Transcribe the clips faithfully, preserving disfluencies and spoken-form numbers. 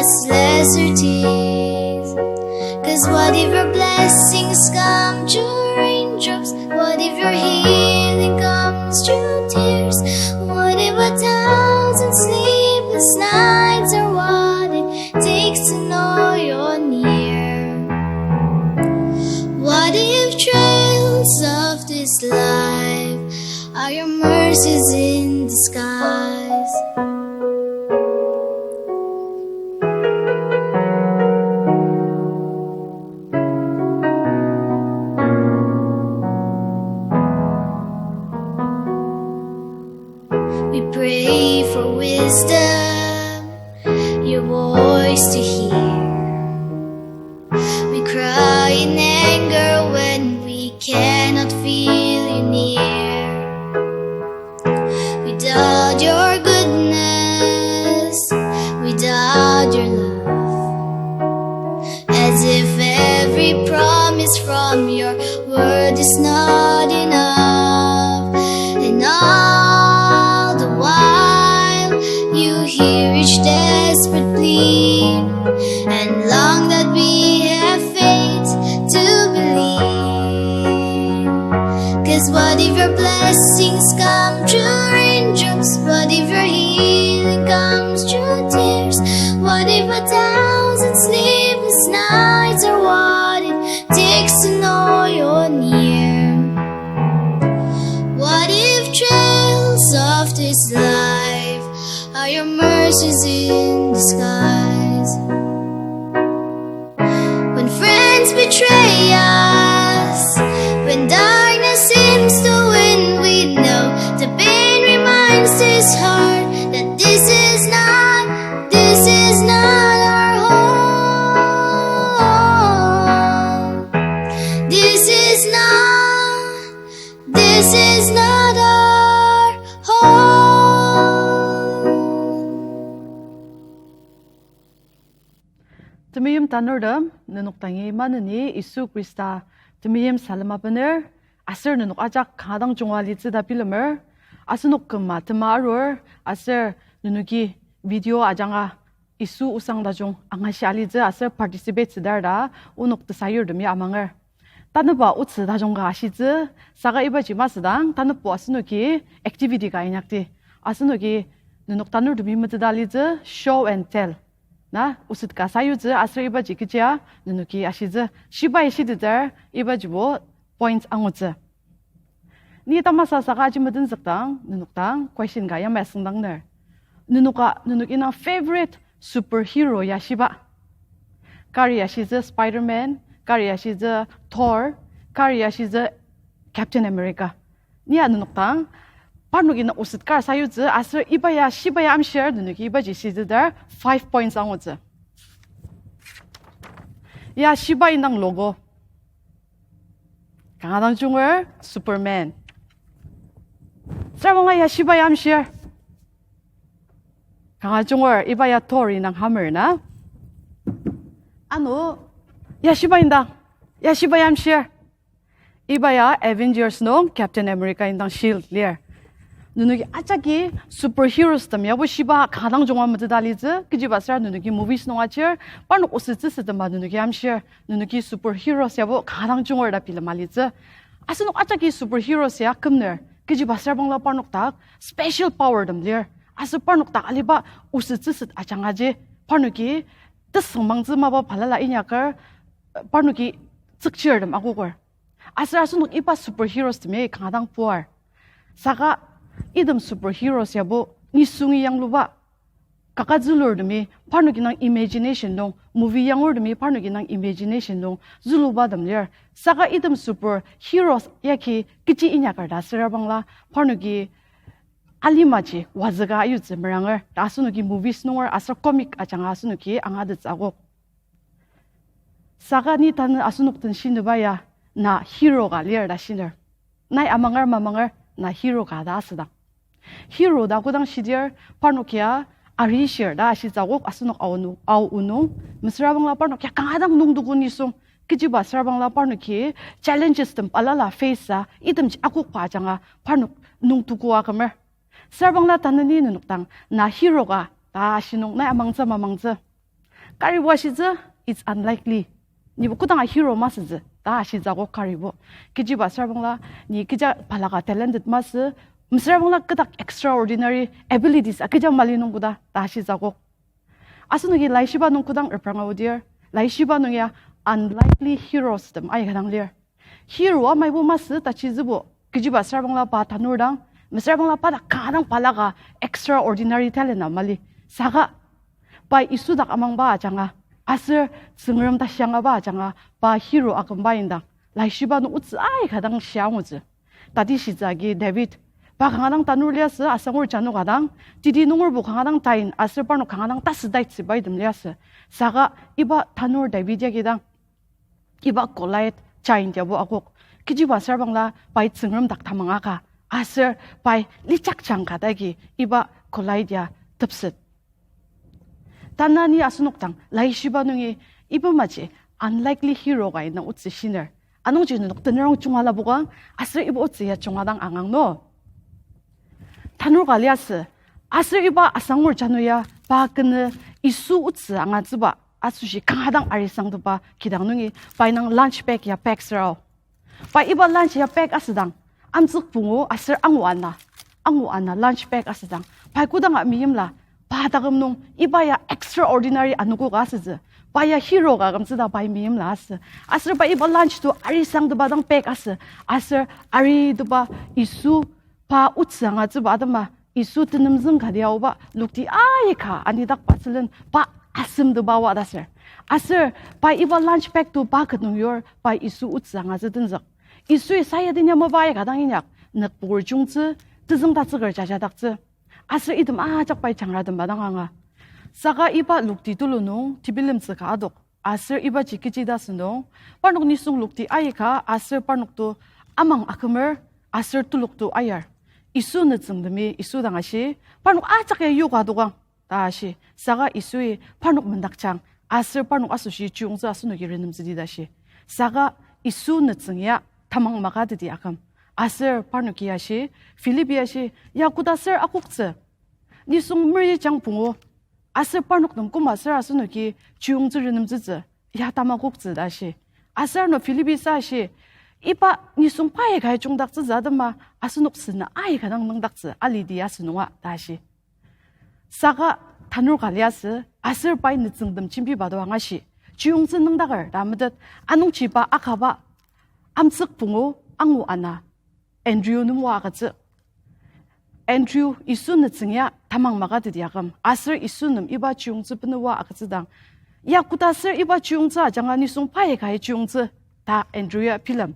as lesser things. 'Cause what if your blessings come through raindrops? What if your healing comes through tears? What if a thousand sleepless nights are what it takes to know you're near? What if trails of this life are your mercies in disguise? We pray for wisdom, your voice to hear. We cry in anger when we cannot feel you near. Without your goodness, without your love, as if every promise from your word is not enough. And all the while, you hear each desperate plea and long that we have faith to believe. 'Cause what if your blessings come through raindrops? What if your healing comes through tears? What if a thousand sleepless nights are what it takes to know you're near? What if trails of this life are your mercies in disguise? When friends betray us, when darkness seems to win, we know the pain reminds this heart that this is not, this is not our home. This is not, this is not our home. Temeim tanurtem, nenok dangi maneni Yisu Khrista temeim salem abener, aser nenok ajak kanga dang junga litsü ta bilemer, asenok küma tema arur, aser nenoki video ajanga Yisu osang tajung angashi alitsü aser participate südar ta onok tesayurtemi amanger. Tanüba otsü tajung ka ashitsü, saka ibaji masüdang, tanübo asenoki activity ka inyakdi. Asenoki nenok tanurtemi meteta litsü, show and tell. Na, oset ka sayutsü, aser ibaji kechia nenoki ashitsü. Shibai shiteter, ibajibo points angutsü. Ni tamasa saka aji medenzükdang, nenok dang question ka yamai asüngdangner. Nenoka, nenok indang favorite superhero ya shiba? Kari ashitsü Spider-Man, kari ashitsü Thor, kari ashitsü Captain America. Nia nenok dang, parnok indang oset kar sayutsü, aser iba ya shiba ya amshir, nenoki ibaji shitsüter five points angutsü. Ya shiba indang logo. Kanga dang junger, Superman. Süra bangla ya shiba ya amshir. Kanga junger, iba ya Thor indang hammer na. Ano, ya shiba indang, ya shiba ya amshir. Iba ya Avengers nung Captain America indang shield lir. Nenoki ajaki superheroes tem yabo shiba kanga dang junga meteta litsü, kechiba süra nenoki movies nung achir, parnok osettsüsetema nenoki amshir, nenoki superheroes yabo kanga dang junger ta bilema litsü. Asenok ajaki superheroes ya kümner, kechiba süra bangla parnok dak special power tem lir. Aser parnok dak aliba osettsüset ajanga ji, parnoki tesüngmangtsü mapa balala inyaker, parnoki tsükchirtem akoker. Aser asenok iba superheroes temi kanga dang puar. Saka item superheroes yabo nisungi yangluba. Kaka zülurtemi parnoki indang imagination nung, movie yangurtemi parnoki indang imagination nung züluba tem lir. Saka item superheroes yagi kechi inyaker ta süra bangla parnoki alimaji wazüka ayutsü meranger ta asenoki movies nunger aser comic ajanga asenoki angatettsü akok. Saka ni tanü asenok den shinüba ya na hero ka lir ta shiner. Nai amanger mamanger na hero ka ta asüdang. Hero ta kodang shidir parnok ya arishir ta ashitsü akok asenok ao nu-, ao onung. Mesüra bangla parnok ya kanga dang nungtuku nisung. Kechiba süra bangla parnoki challenges tem balala face a itemji akokba ajanga parnok nungtuku akümer. Süra bangla tanü ni nenok dang na hero ka ta ashinung nai amangtsü mamangtsü. Karibo ashitsü, it's unlikely. Nibo kodanga hero masütsü ta ashitsü akok karibo. Kechiba süra bangla, ni kecha balaka talented masü, mesüra bangla kedak extraordinary abilities a kecha mali nung koda ta ashitsü akok. Asenoki laishiba nung kodang repranga aodir, laishiba nung ya unlikely heroes tem aika dang lir. Hero amaibo masü ta chizübo, kechiba süra bangla pa tanur dang, mesüra bangla pa dak kanga dang balaka extraordinary talent a mali. Saka, pai Yisu dak amangba ajanga, aser Tsüngrem tashiangaba ajanga, pa hero akümba indang, laishiba nung otsü aika dang shia angutsü. Tati shitsü agi David, pa kanga dang tanur liasü, asangur jano ka dang, titi nungerbo kanga dang tain, aser parnok kanga dang tasü taitsüba item liasü. Saka iba tanur David yagi dang, iba Goliath giant yabo akok. Kechiba süra bangla pai Tsüngrem dak tamang aka, aser pai lichakjang ka dagi iba Goliath ya tepset. Tanü ni asenok dang laishiba nungi iba maji unlikely hero ka indang otsü shiner. Anungji nenok tenürong junga lapoka, aser iba otsü ya junga dang angang no. Tanur ka liasü, aser iba asangur jano ya pa kenü Yisu otsü angatsüba asoshi kanga dang arisangteba kidang nungi pai nung lunch bag ya pack sürao. Pai iba lunch ya pack asüdang, amtsük pungu aser angu ana, angu ana lunch pack asüdang, pai kodanga meimla, pa taküm nung iba ya extraordinary anogo ka asütsü, pa ya hero ka kümtsü ta pai meimla asü. Aser pa iba lunch to arisangteba dang pack asü, aser aritepa Yisu pa otsü angatsüba atema Yisu tenemzüng kati aoba lokti aika anidakba sülen pa asemteba wa ta ser. Aser pa iba lunch pack to pa ket nung yur pa Yisu otsü angatsü tenzük. Yisui sayadin ya mapa aika dang inyak, nükpokur chiyungtsü, tezüng tatsüker jajadaktsü. Aser item ajak pai jangratemba dang anga. Saka iba lokti tulu nung tebilemtsü ka adok. Aser ibaji kechi ta asünung, parnok nisung lokti aika aser parnok to amang akümer aser telok to ayar. Yisu nütsüngtemi Yisu dang ashi, parnok ajak ya yoka adokang ta ashi. Saka Yisui parnok mendakjang aser parnok asoshi chiyungtsü asenoki renemtsüdi ta shi. Saka Yisu nütsüng ya tamang makateti aküm. Aser parnoki ashi, Philip-i ashi, ya koda ser akoktsü? Nisung meri jang pungu. Aser parnok nem koma ser asenoki chiyungtsü renemtsütsü, ya tamakoktsü ta shi. Aser ano Philip-i sa shi, iba nisung pa aika chiyungdaktsütsü atema asenok sena aika dang nüngdaktsü alidi asünunga ta shi. Saka tanur ka liasü, aser pai nütsüngtem jembiba to angashi, chiyungtsü nüngdaker ta metet, anungji pa akaba amtsük pungu angu ana Andrew nem oa agütsü. Andrew Yisu nütsüng ya tamang makateti aküm, aser Yisu nem iba chiyungtsü bener oa agütsüdang, ya koda ser iba chiyungtsü ajanga nisung pa aikai chiyungtsü ta Andrew ya bilem.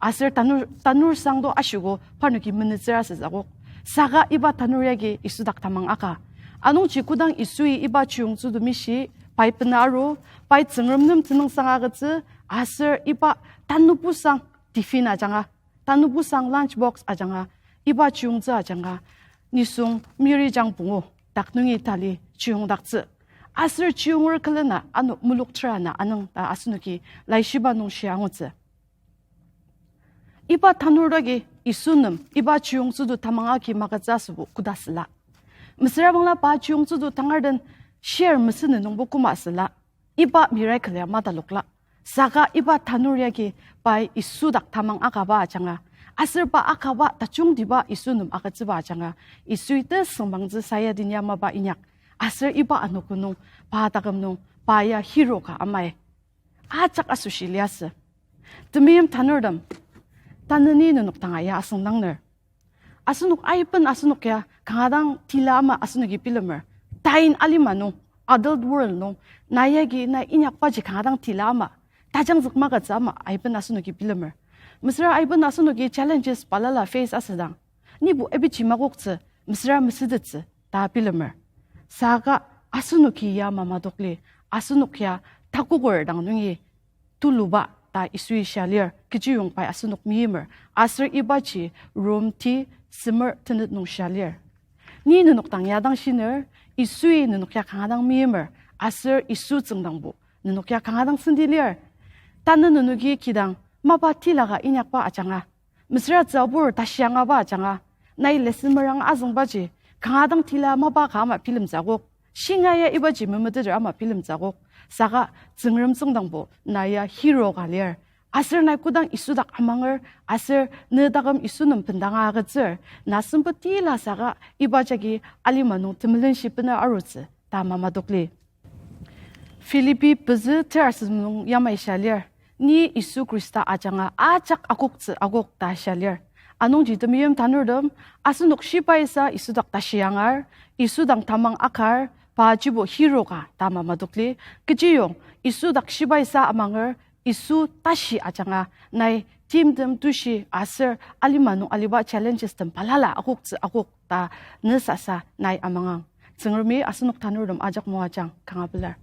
Aser tanur, tanur sangdo ashiko parnoki menütsür asütsü akok. Saka iba tanur yagi Yisu dak tamang aka. Anungji kodang Yisui iba chiyungtsü to mishi, pai bena aru, pai Tsüngrem nem tenüngsang agütsü, aser iba tanubusang tiffin ajanga, tanubusang lunch box ajanga, iba chiyungtsü ajanga, nisung meri jang pungu dak nungi tali chiyungdaktsü. Aser chiyunger külena ano muluk terana anüng ta asenoki laishiba nung shia angutsü. Iba tanur dagi Yisu nem iba chiyungtsü to tamang agi magütsü asübo koda süla. Mesüra bangla pa chiyungtsü to tangar den share mesüna nungbo koma süla. Iba miracle ya matalokla. Saka iba tanur yagi pai Yisu dak tamang akaba ajanga, aser pa akaba tajungtiba Yisu nem agütsüba ajanga, Yisui tesüngbangtsü sayadin ya mapa inyak. Aser iba anogo nung, pa taküm nung, pa ya hero ka amai. Ajak asoshi liasü. Temeim tanurtem, tanü ni nenok danga ya asüngdangner. Asenok aiben asenok ya kanga dang tila ama asenoki bilemer. Tain alima nung, adult world nung, na yagi na inyakbaji kanga dang tila ama, tajangzük magütsü ama aiben asenoki bilemer. Mesüra aiben asenoki challenges balala face asüdang, nibo abiji makoktsü, mesüra mesütettsü ta bilemer. Saka asenoki ya mamadokli, asenok ya takoker dang nungi tuluba ta Yisui shia lir, kechiyong pai asenok meimer, aser ibaji Rom ti semer tenet nung shia lir. Ni nenok dang ya dang shiner, Yisui nenok ya kanga dang meimer, aser Yisu tsüngdangbo nenok ya kanga dang senti lir. Tanü nenoki kidang mapa tilaka inyakba ajanga, mesüra tsübur tashi angaba ajanga, nai lesson meranga azüngbaji kanga dang tila mapa ka ama bilemtsü akok. Shingaia ibaji memeteter ama bilemtsü akok. Saka Tsüngrem tsüngdangbo na ya hero ka lir. Aser nai kodang Yisu dak amanger, aser ne taküm Yisu nem bendanga agütsür, na sempet tila saka iba jagi alima nung temelenshi bener arutsü ta mamadokli. Philippi pezü ter asem nung yamai shia lir, ni Yisu Khrista ajanga ajak akoktsü akok ta shia lir. Anungji temeim tanurtem, asenok shibaisa Yisu dak tashi angar, Yisu dang tamang akar, pa jibo hero ka ta mamadokli. Kechiyong Yisu dak shibaisa amanger, Yisu tashi ajanga nai timtem tushi aser alima nung aliba challenges tem balala akoktsü akok ta ne sasa nai amangang. Tsüngremi asenok tanurtem ajak moajang kanga pelar.